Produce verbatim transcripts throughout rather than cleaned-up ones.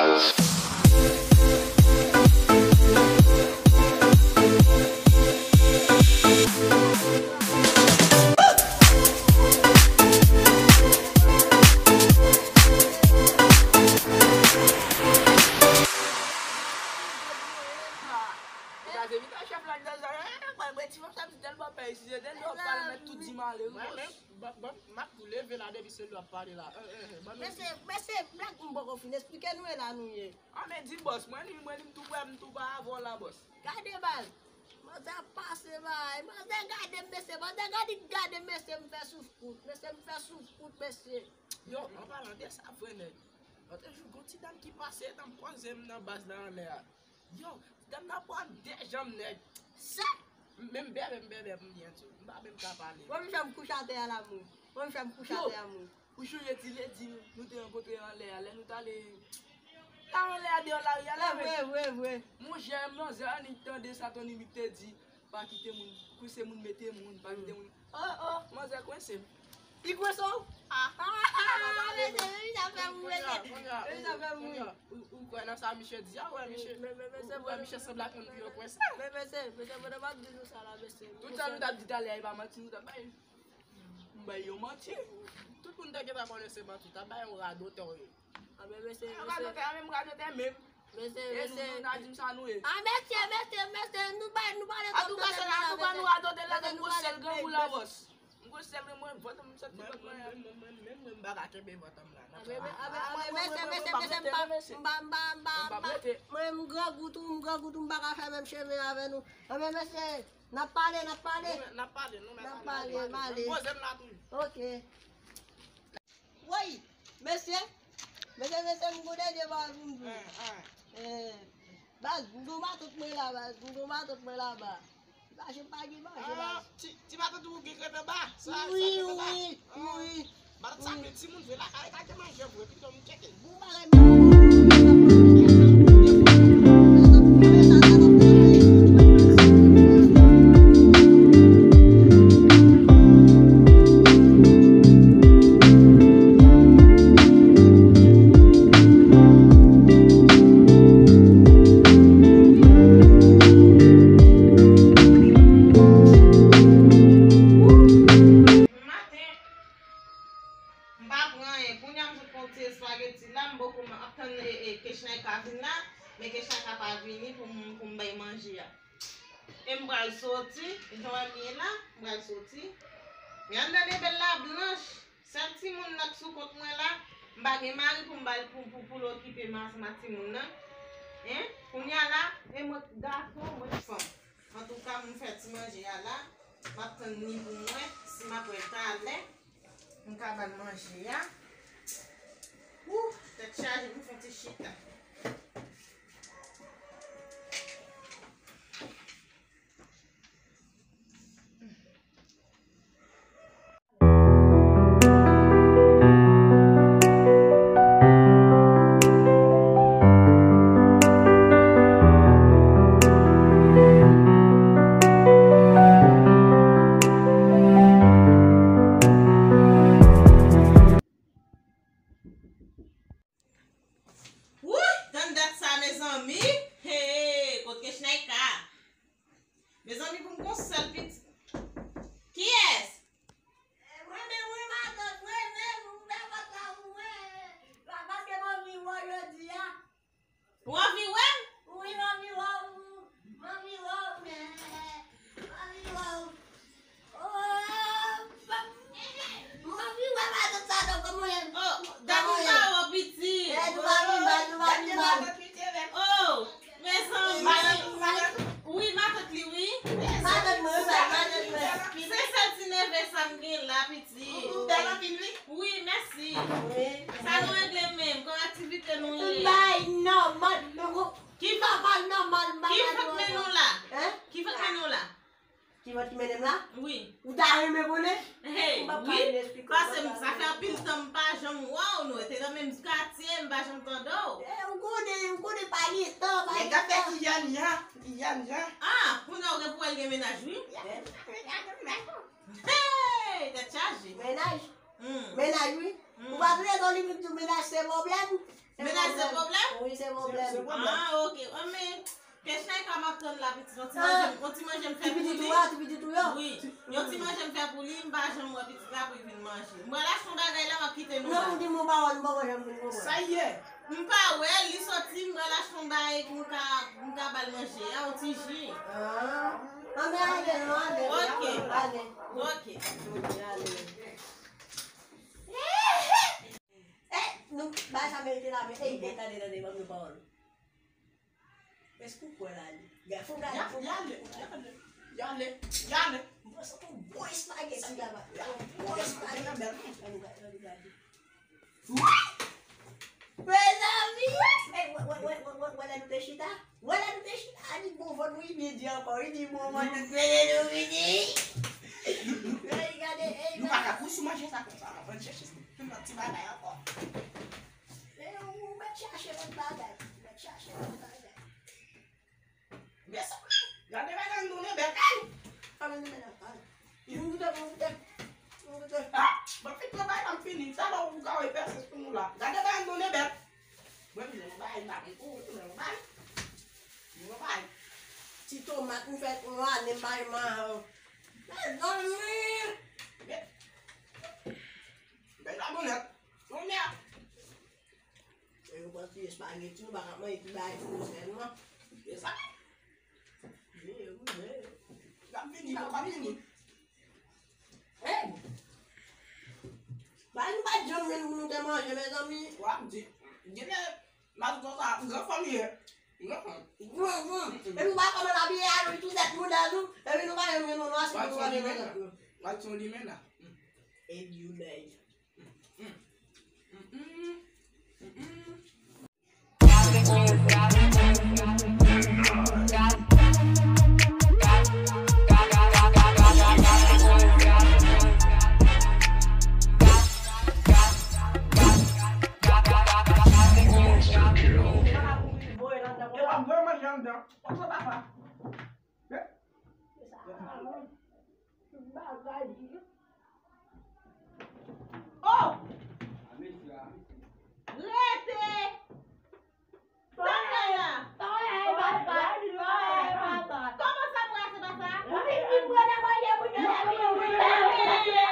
Kraze vit a chèf la nan zòn. Eh, mwen, mwen, ti fanm sa m di tèlman pè isi, se tèlman pale, mèt tout di m ale, wi, bòs. Mwen menm, bòs, bòs, m ap tou leve la depi se lè w ap pale la. Eh, eh, eh, ban nou. Mesye, mesye, blak m poko fin esplike nou e la nou ye. Ah, men di bòs, mwen li, mwen li m tou prè, m tou pa avè w la, bòs. Gade baz. Manzè ap pase bay. Manzè gade m, mesye. Manzè gade, gade m, mesye, m fè souf kout. Mesye, m fè souf kout, mesye. Yo, an palan de sa, vre nèg. Lòt jou, gon ti dam ki pase, etan m poze m nan baz la anlè a. Yo, ti dam nan pran de janm nèg. Sa! Menm bèbè, m bèbè pou m byen di w. M pa menm ka pale. Mwen, m fè m kouche atè a la, mwen. Mwen, m fè m kouche atè a, mwen. Ou sonje ti ledi nou te rankontre anlè a, lè nou t ale la anlè a deyò lari a la, vre, vre, vre. Monchè, manzè annik tande sa Tony Mik te di, pa kite moun kwense moun, mete moun, pa kite moun. Oh, oh, manzè kwense m. Li kwense w? Ah, ah, ah, mesye, men sa fè m ri, mesye. Men sa fè m ri. Ou, ou kwè nan sa misye di a, wè, misye. Ou kwè misye sanble ak moun pou yo kwense? Men, mesye, mesye, mwen pa di nou sa la, mesye. Tout sa nou t ap di talè a, e pa manti nou t ap bay. M bay yon manti. Tout moun te gentan konnen se manti. T ap bay yon radotè w ye. Ah, men mesye, radotè, mesye. A menm radotè menm. Mesye, e nou, mesye. Nou ta di m sa nou ye. Ah, mesye, mesye, mesye, nou bay, nou pale twòp nan tèt nou la, mesye. Antouka, nou radotè la, men m gon sèl grangou la, bòs. M gon sèl grangou, vant m santi vant mwen. Mwen, mwen, mwen, mwen, mwen, mwen, m pa ka kenbe vant m la. Ah, men, ah, men, ah, men, mesye, mesye, mesye, m pa, m pa, m pa, m pa, m pa, mwen, m grangou tou, m grangou tou, m pa ka fè menm chemen avè nou. Ah, men, mesye, N ap pale, n ap pale. N ap pale, nou mèt ale. N ap pale, m ale. Poze m la tou. Ok. Woy, mesye. Mesye, mesye, m gon dènye bagay pou m di w. Eh, baz, m gon matant mwen la, baz. M gon matant mwen laba. Li pa janm pa gen manje, baz. Ti, ti matant ou gen krèt anba? Sa, sa krèt anba? Wi, wi, wi. Matant sa gen timoun vre lakay, ka gen manje vre, pito nou tcheke. Bon bagay, maten. M pa pran anyen. Kounye a m sot pran yon ti espageti la, m poko ap tann, e, e, Kechnaika vin la, men Kechnaika pa vini pou m, pou m bay manje a. E m pral soti, jan w wè m ye la, m pral soti. Men anndan de bèl la blanch, sèl timoun nan k sou kont mwen la, m pa gen mari pou m ba l, pou, pou, pou l okipe m ansanm ak timoun nan. Hein? Kounye a la, e mwen k gason, mwen k fanm. Antouka, m fè ti manje a la. M ap tann ni pou mwen, si m ap wè talè, m ka ba l manje a. Wouh, tèt chaje, m fè ti chita. Wouy, tann dat sa, mezanmi. Hey, kot Kechnaika? Mezanmi, pou m gon sèl pitit. Kiyès? Mwen menm, wi, matant, mwen menm, ouvè pòt la pou mwen. Paske m anvi wè w jodi a. Ou anvi wè m? Wi, m anvi wè w. M anvi wè w, men. M anvi wè w. Oh, m anvi wè matant sa non, kòman w ye? Oh, dat ou pa wè w, pitit. Eh, nou pa vin mal, nou pa vin mal. Oh, mezanmi. Wi, matant li, wi. Matant mwen, wi, matant mwen. Se sèl ti neve sa m gen la, pitit. Ou bèl anpil, wi. Wi, mèsi. Wi. Sa nou regle menm? Kòman aktivite nou ye? Tout bagay nòmal. Ki vant, ki vant mennen w la? Hein? Ki vant mennen w la? Ki vant ki mennen m la? Wi. Ou ta renmen konnen? Hey, wi. Paske sa fè anpil tan m pa janm wè w, nou rete nan menm katye, m pa janm tande w. Eh, ou konnen, ou konnen pa gen tan, pa gen tan. Nèg ap fè kiyanyan, kiyanyan. Ah, kounye a ou gen pou wè l gen mennaj, wi. Hey, tèt chaje. Mennaj? Hmm. Mennaj, wi. Hmm. Ou pa tande Tony Mik di w mennaj se pwoblèm? Mennaj se pwoblèm? Wi, se Ka m ap tann la, pitit, yon ti manje, yon ti manje m fè pou li. Ti pitit ou a, ti pitit ou yo? Wi. Yon ti manje m fè pou li, m pa janm wè pitit la pou l vin manje. M pral achte yon bagay la, m ap kite nou la. Non, ou di m yon pawòl, m poko janm fin konprann. Sa ye? M pa wè l, li soti, m pral achte yon bagay pou m ka, pou m ka ba l manje a, yon ti ji. Ah. Anben, ale, non, ale. Ok. Ale. Ok. Ok, ale. Eh, nou, bagay sa merite la, men, ey, ey, tande, tande, ban m yon pawòl. Èske ou kwè l ale? Gade, fò w gade, fò w gade. Y ale, y ale, y ale, y ale. M panse se yon bon espageti laba. Yon bon espageti. Ann gade, ann gade. Mezanmi! Ey, wè, wè, wè lè nou te chita? Wè lè nou te chita? A di bon vant, wi, byen di ankò, wi, di bon vant, nou te nou vini. Ey, gade, ey, nou pa ka pou sou manje sa konsa, ann chèche yon lòt ti bagay ankò. Men ou mèt chache lòt bagay. Ou mèt chache lòt bagay. Mezanmi, gade bagay nou tounen bèl. Ay! Fò nou tounen bèl. Ay! Yon goute, yon goute. Yon goute. Ah! Mwen fin pran bagay la, m fini. Talè ou ka wè pèse sou nou la. Gade bagay nou tounen bèl. Mwen vin yon bagay la, mwen tou, mwen vin yon bagay. Mwen yon bagay. Ti tomat, m fè yon ane m pa yon maron. Mezanmi! Men, men la bonèt. Bonèt. E yo pran ti espageti, nou pa ka manje ti bagay fou sèlman. E sa? Wi, wi, wi. N ap vini, n ap vini. Hey! Bagay nou pa t janm jwenn pou nou te manje, mezanmi. W ap di, genlè, mazout sa, gran fanm ye. Gran fanm. Gran fanm. Epi nou pa kòmanse ap ye a nou tou tèt mouda nou, epi nou pa janm jwenn yon nwa si nou pa jwenn nan tèt nou. Mazout sa limen la. E di w dèyè. Oh! Rete! Sa w fè la? Kòman sa m wè se pa sa? Ou vin di m pran nan manje pou jwenn nan manje.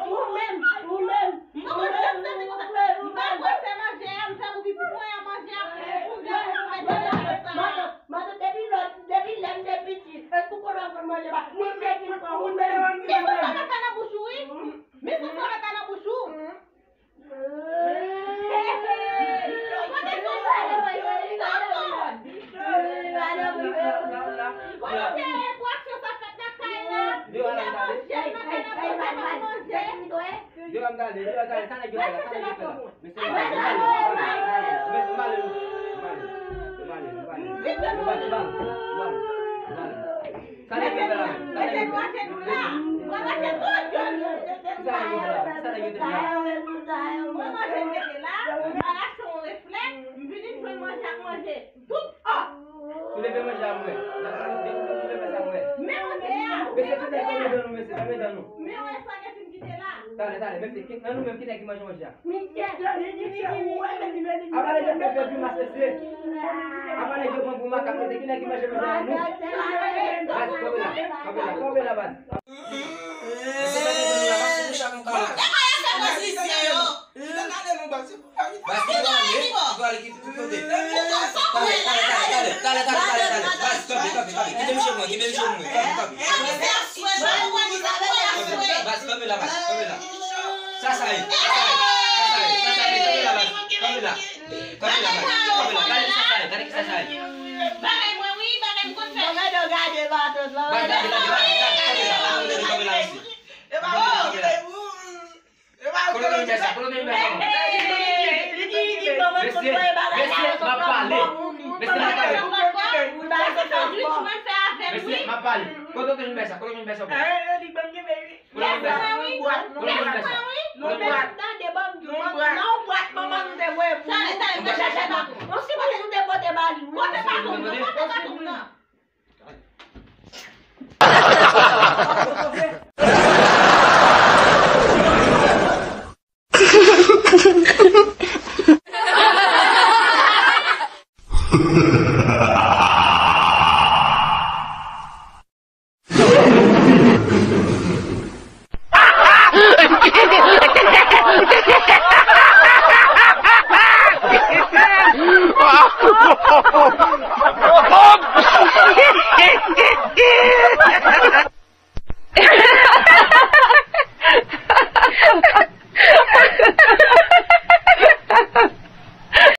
Ou menm, ou menm. M poko janm santi konsa. M pa prese manje a, m fè pou pitit mwen an manje a, pou vye mwen manje a. Matant, matant, depi lè, depi lè m te piti, èske ou konn ap konn manje pa? Mwen se ki pran, ou menm. Men sa mèt la nan bouch ou, wi. Men sa mèt la nan bouch ou. Kote sou sa? Kote pou aksyon sa fèt nan kay la? Li nan manje, li nan kay la, pou sa pa manje. Yo, m gade, yo, gade, sa nèg yo fè la, sa nèg yo fè la. Mesye, m ale, m ale, m ale, m ale, m ale. Sa nèg yo fè la, sa nèg yo fè la. Sa nèg yo fè la, sa nèg yo fè la. Mwen manje m mete la, m al achte yon reflè, m vini m jwenn manje ak manje. Tout, ah! Ou leve manje a mwen. Nan tout de kote ou leve sa mwen. Men manje a! Mesye, tout nèg fèmen dan nou, mesye, fèmen dan nou. Men yon espageti m kite la. Talè, talè, mesye, ki, nan nou menm, ki nèg ki manje manje a? Apa nèg yo fè fè grimas, mesye? Apa nèg yo pran pou makak, mesye, ki nèg ki manje manje a? Nou? Baz, kanpe la, kanpe la, kanpe la, baz. Mesye, fèmen dan nou la, pa fout bouch ak yon kalòt. E pa yo fè pozisyon yo. Kite n ale non, baz. Kite n ale, kite n ale, kite n ale. Talè, talè, talè, talè, talè, talè, talè. Baz, kanpe, kanpe, kanpe. Kite misye mwen, kite misye mwen. Kanpe, kanpe. Baz, kanpe la, baz, kanpe la. Sa, sa ye, sa, sa ye, sa, sa ye, sa, sa ye, kanpe la, baz. Kanpe la. Kanpe la, baz. Kanpe la. Gade ki sa, sa ye, gade ki sa, sa ye. Bagay mwen, wi, bagay m konn fè. Mwen gade, gade, matant lan. Baz, gade, gade, gade, gade, kanpe la, kanpe la, kanpe la, mesye. Kote w te jwenn bèl sa? Kote w te jwenn bèl sa? Mesye, mesye, m ap pale. Mesye, m ap pale. Mesye, m ap pale. Kote w te jwenn bèl sa? Kote w te jwenn bèl sa? Kote w te jwenn bèl sa? Kote w te jwenn bèl sa? Kote w te jwenn bèl sa? Kote w te jwenn bèl sa?